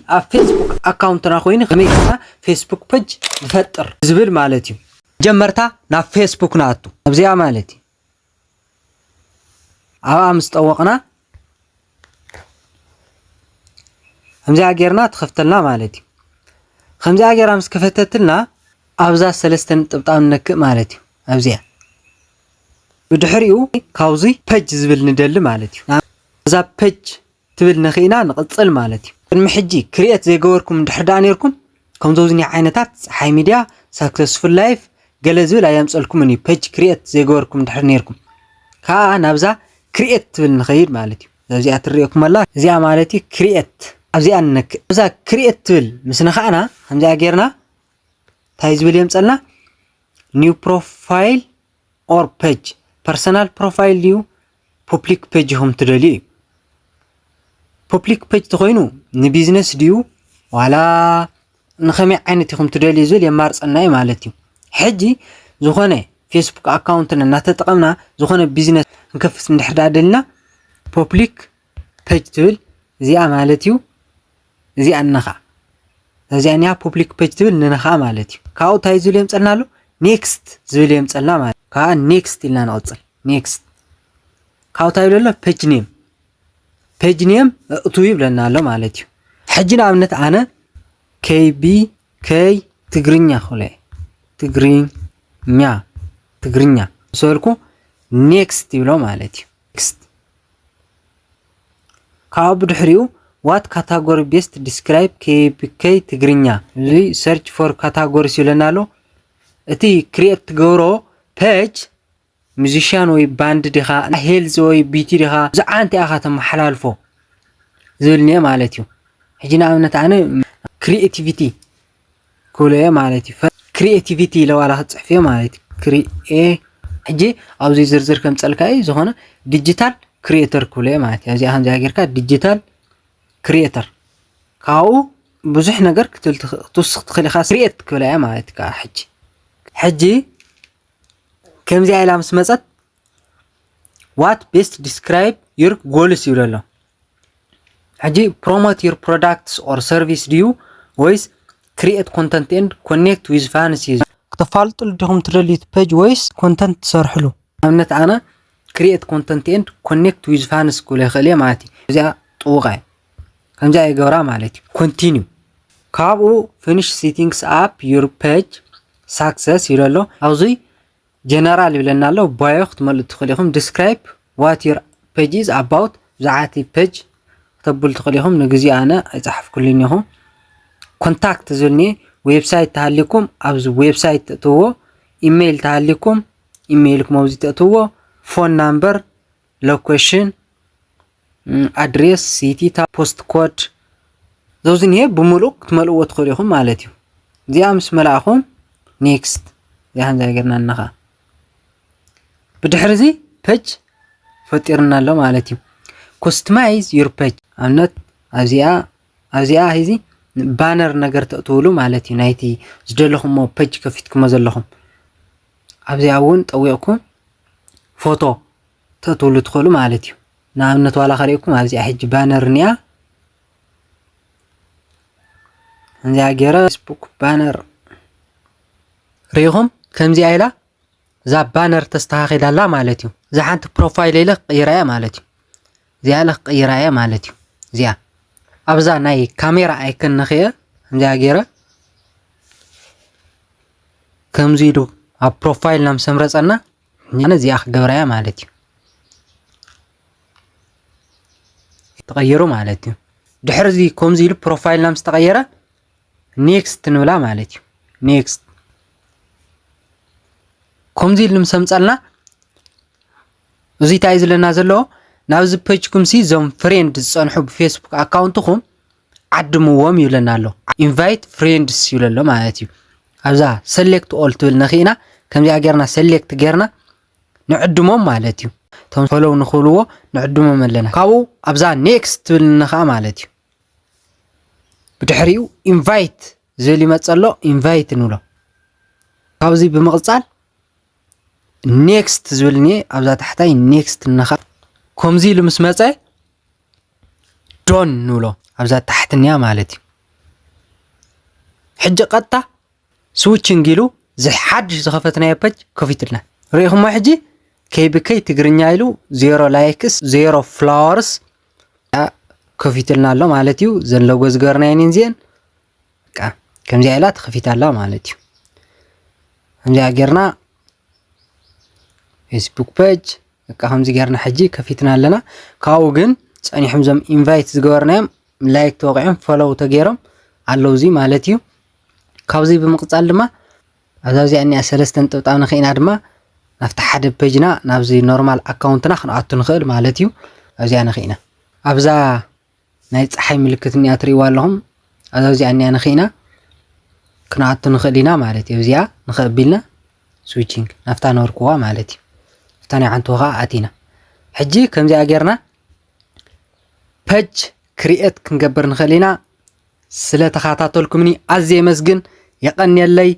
ኣብ ፌስቡክ ኣካውንትና ኮይኑ ከመይ ጌርና ፌስቡክ ፔጅ ንፈጥር ዝብል ማለት እዩ። መጀመርታ ናብ ፌስቡክ ንኣቱ። ኣብዚኣ ማለት እዩ። ኣብኣ ምስ ጠወቕና ከምዚኣ ጌርና ትኸፍተልና ማለት እዩ። ከምዚኣ ጌራ ምስ ከፈተትልና ኣብዛ ሰለስተ ነጥብጣብ ንነክእ ማለት እዩ። ኣብዚኣ ብድሕሪኡ ካብዚ ፔጅ ዝብል ንደሊ ማለት እዩ። እዛ ፔጅ ትብል ነኽእና ንቕጽል ማለት እዩ። ቅድሚ ሕጂ ክሪኤት ዘይገበርኩም እንድሕር ደኣ ኔርኩም ከምዚ ዝኒ ዓይነታት ጸሓይ ሚድያ፣ ሳክሰስፉል ላይፍ ገለ ዝብል ኣየምጸልኩምን እዩ። ፔጅ ክሪኤት ዘይገበርኩም እንድሕር ኔርኩም ከኣ ናብዛ ክሪኤት ትብል ንኸይድ ማለት እዩ። እዚኣ ትርእየኩም ኣላ፣ እዚኣ ማለት እዩ ክሪኤት። ኣብዚኣ ንነክእ። እዛ ክሪኤት ትብል ምስ ነኻእና ከምዚኣ ጌርና እንታይ ዝብል የምጸልና? ኒው ፕሮፋይል ኦር ፔጅ፣ ፐርሰናል ፕሮፋይል ድዩ ፑብሊክ ፔጅ ኢኹም ትደልዩ እዩ። ፑብሊክ ፔጅ ተኾይኑ ንቢዝነስ ድዩ ዋላ ንኸመይ ዓይነት ኢኹም ትደልዩ ዝብል የማርጸና እዩ ማለት እዩ። ሕጂ ዝኾነ ፌስቡክ ኣካውንትና እናተጠቐምና ዝኾነ ቢዝነስ ክንከፍት እንድሕር ደኣ ደልና ፑብሊክ ፔጅ ትብል እዚኣ ማለት እዩ። እዚኣ ንነኻ እዚኣ ኒያ ፑብሊክ ፔጅ ትብል ንነኻ ማለት እዩ። ካብኡ እንታይ ዝብል የምጸልና ኣሎ? ኔክስት ዝብል የምጸልና ማለት እዩ። ከኣ ኔክስት ኢልና ንቕጽል። ኔክስት ካብኡ እንታይ ይብለሎ? ፔጅ ኔም ፔጅ ኔም እእቱ ይብለና ኣሎ ማለት እዩ። ሕጂ ንኣብነት ኣነ ኬቢ ከይ ትግርኛ ክብሎ እየ። ትግርኛ ትግርኛ ምስ በልኩ ኔክስት ይብሎ ማለት እዩ። ኔክስት ካብኡ ብድሕሪኡ what category best describe ኬቢ ከይ ትግርኛ እዚ ሰርች ፎር ካታጎሪስ ይብለና ኣሎ። እቲ ክሪኤት ትገብሮ ፔጅ ሚዚሽያን ወይ ባንድ ዲኻ፣ ሄልዝ ወይ ቢቲ ዲኻ፣ ብዛዕባ እንታይ ኢኻ ተመሓላልፎ ዝብል እኒአ ማለት እዩ። ሕጂ ንኣብነት ኣነ ክሪኤቲቪቲ ክብሎ እየ ማለት እዩ። ክሪኤቲቪቲ ኢለ ዋላ ክፅሕፍ እየ ማለት እዩ። ክሪኤ ሕጂ ኣብዚ ዝርዝር ከምፀልካ እዩ ዝኾነ ዲጂታል ክሪኤተር ክብሎ እየ ማለት እዩ። እዚኣ ከምዚኣ ጌርካ ዲጂታል ክሪኤተር ካብኡ ብዙሕ ነገር ክትብል ትኽ- ክትውስኽ ትኽእል ኢኻ። ክሪኤት ክብላ እያ ማለት እዩ። ከዓ ሕጂ ሕጂ ከምዚኣ ኢላ ምስ መፀት what best describe your goals ይብሎ ኣሎ። ሕጂ promote your products or service ድዩ ወይስ create content and connect with fans እዩ? ክተፋልጥሉ ዲኹም ትደልዩ እቲ ፔጅ ወይስ ኮንተንት ትሰርሕሉ? ኣብነት ኣነ create content and connect with fans ክብሎ ይኽእል እየ ማለት እዩ። እዚኣ ጥውቓ እየ። ከምዚኣ ይገብራ ማለት እዩ። ኮንቲኒው ካብኡ finish settings up your page success ይብሎ ኣሎ። ኣብዚ ጀነራል ይብለና ኣሎ። ባዮ ክትመልኡ ትኽእሉ ኢኹም። Describe what your page is about ብዛዕባ እቲ ፔጅ ክተብሉ ትኽእሉ ኢኹም። ንግዜኡ ኣነ ኣይጸሓፍኩሉን ኢኹ። ኮንታክት ዝብል እኒአ ዌብሳይት ተሃልዩኩም ኣብዚ ዌብሳይት ተእትውዎ። ኢሜይል ተሃልዩኩም ኢሜይልኩም ኣብዚ ተእትውዎ። ፎን ናምበር፣ ሎኬሽን፣ ኣድሬስ፣ ሲቲ፣ ፖስት ኮድ ዘውዚ እኒሄ ብምሉእ ክትመልእዎ ትኽእሉ ኢኹም ማለት እዩ። እዚኣ ምስ መላእኹም ኔክስት እዚኣ ከምዚ ጌርና እንኻ ብድሕሪ እዚ ፔጅ ፈጢርና ኣሎ ማለት እዩ። Customize your page ኣብነት ኣብዚኣ ኣብዚኣ ሂዚ ባነር ነገር ተእትውሉ ማለት እዩ። ናይቲ ዝደለኹሞ ፔጅ ከፊትኩሞ ዘለኹም ኣብዚኣ እውን ጠዊቕኩም ፎቶ ተእትውሉ ትኽእሉ ማለት እዩ። ንኣብነት ዋላ ከርእየኩም ኣብዚኣ ሕጂ ባነር እኒኣ እዚኣ ገይረ ፌስቡክ ባነር ርኢኹም ከምዚኣ ኢላ እዛ ባነር ተስተኻኺላ ኣላ ማለት እዩ። እዛ ሓንቲ ፕሮፋይል ኢለ ክቕይራ እያ ማለት እዩ። እዚኣ ኢለ ክቕይራ እያ ማለት እዩ። እዚኣ ኣብዛ ናይ ካሜራ ኣይከን ነኽየ እዚኣ ገይረ ከምዚ ኢሉ ኣብ ፕሮፋይልና ምስ ኣምረፀና ኣነ እዚኣ ክገብራ እያ ማለት እዩ። ተቐይሩ ማለት እዩ። ድሕሪ እዚ ከምዚ ኢሉ ፕሮፋይልና ምስ ተቐየረ ኔክስት ንብላ ማለት እዩ። ኔክስት ከምዚ ኢሉ ምስ ኣምፀልና እዚ እንታይ እዩ ዝለና ዘሎ ናብዚ ፔጅኩም ሲ እዞም ፍሬንድ ዝፀንሑ ብፌስቡክ ኣካውንትኹም ዓድምዎም ይብለና ኣሎ። ኢንቫይት ፍሬንድስ ይብለ ኣሎ ማለት እዩ። ኣብዛ ሰሌክት ኦል ትብል ነኽእና ከምዚኣ ጌርና ሰሌክት ጌርና ንዕድሞም ማለት እዩ። እቶም ፈለው ንኽብልዎ ንዕድሞም ኣለና። ካብኡ ኣብዛ ኔክስት ትብል ንነኽኣ ማለት እዩ። ብድሕሪኡ ኢንቫይት ዝብል ይመፅእ ኣሎ። ኢንቫይት ንብሎ። ካብዚ ብምቕፃል ኔክስት ዝብል እኒአ ኣብዛ ታሕታይ ኔክስት ንነኻ ከምዚ ኢሉ ምስ መፀ ዶን ንብሎ ኣብዛ ታሕትንያ ማለት እዩ። ሕጂ ቀጥታ ስዊችንግ ኢሉ ዝሓድሽ ዝኸፈትናዮ ፔጅ ከፊትልና። ርኢኹሞ ሕጂ? ኬቢኬ ትግርኛ ኢሉ ዜሮ ላይክስ ዜሮ ፎሎወርስ ከፊትልና ኣሎ ማለት እዩ። ዘን ሎጎ ዝገበርናየን እየን እዚአን። በቃ ከምዚኣ ኢላ ተኸፊታ ኣላ ማለት እዩ። ከምዚኣ ጌርና ፌስቡክ ፔጅ በቃ ከምዚ ጌርና ሕጂ ከፊትና ኣለና። ካብኡ ግን ጸኒሖም እዞም ኢንቫይት ዝገበርናዮም ላይክ ተወቂዖም ፎሎው ተገይሮም ኣለዉ እዚ ማለት እዩ። ካብዚ ብምቕጻል ድማ ኣብዛ እዚኣ እኒኣ ሰለስተ ነጠብጣብ ነኺእና ድማ ናብቲ ሓደ ፔጅና ናብዚ ኖርማል ኣካውንትና ክንኣቱ ንኽእል ማለት እዩ። ኣብዚኣ ነኺእና ኣብዛ ናይ ጸሓይ ምልክት እኒኣ ትርእይዋ ኣለኹም። ኣብዛ እዚኣ እኒኣ ነኺእና ክንኣቱ ንኽእል ኢና ማለት እዩ። ኣብዚኣ ንኸቢልና ስዊቺንግ ናብታ ነበርክዋ ማለት እዩ። ኣብታ ናይ ዓንትዋ ከዓ ኣቲና ሕጂ ከምዚኣ ጌርና ፔጅ ክሪኤት ክንገብር ንኽእል ኢና። ስለ ተኸታተልኩምኒ ኣዝየ የመስግን። የቐንየለይ።